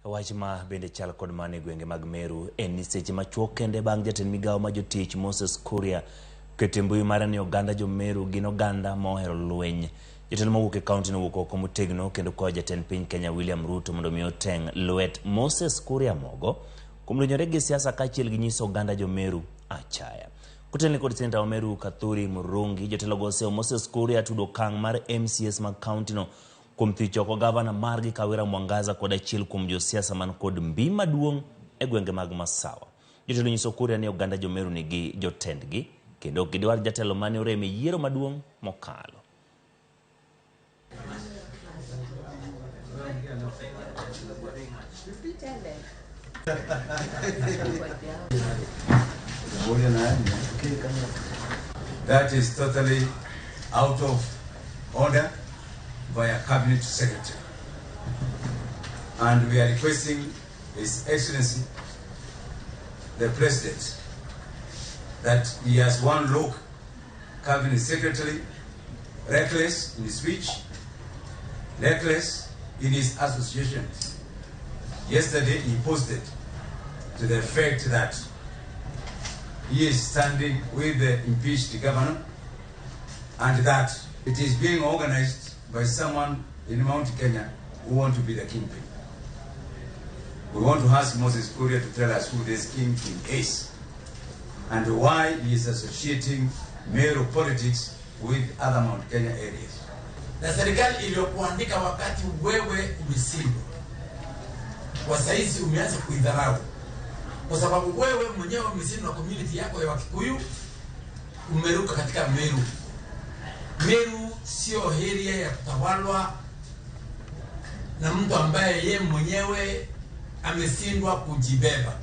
Wach ma bende chal kod mano e gwenge mag Meru en ni seche machuok kende bang' jatend migawo ma jotich Moses Kuria keto e mbui mare ni oganda jo Meru gin oganda mohero lweny. Jatelo mowuok e kaunti no owuok oko motegno kendo kwayo jatend piny Kenya William Ruto mondo mi oteng' lwet Moses Kuria mogo kuom donjore gi siasa kaachiel gi nyiso oganda jo Meru achaya. Kotelne kod seneta wa Meru Kathuri Murungi, jotelogo oseyo Moses Kuria tudo okang' mar MCAs mag kaunti no kuom thich oko gavana margi Kawira Mwangaza kod achiel kuom josiasa man kod mbi maduong' e gwenge mag Masawa. Jotelo nyiso Kuria ni oganda jo Meru nigi jotendgi kendo ok gidwar jatelo mane orem e yiero maduong' mokalo. That is totally out of order by a cabinet secretary. And we are requesting His Excellency, the President, that he has one look, cabinet secretary, reckless in his speech, reckless in his associations. Yesterday he posted to the effect that he is standing with the impeached governor and that it is being organized by someone in Mount Kenya who want to be the kingpin. We want to ask Moses Kuria to tell us who this kingpin is and why he is associating Meru politics with other Mount Kenya areas. Na serikali iliyokuandika wakati wewe umeshindwa, kwa saizi umeanza kuidharau, kwa sababu wewe mwenyewe umeshindwa na community yako ya Wakikuyu, umeruka katika Meru. Meru sio area ya kutawalwa na mtu ambaye ye mwenyewe ameshindwa kujibeba.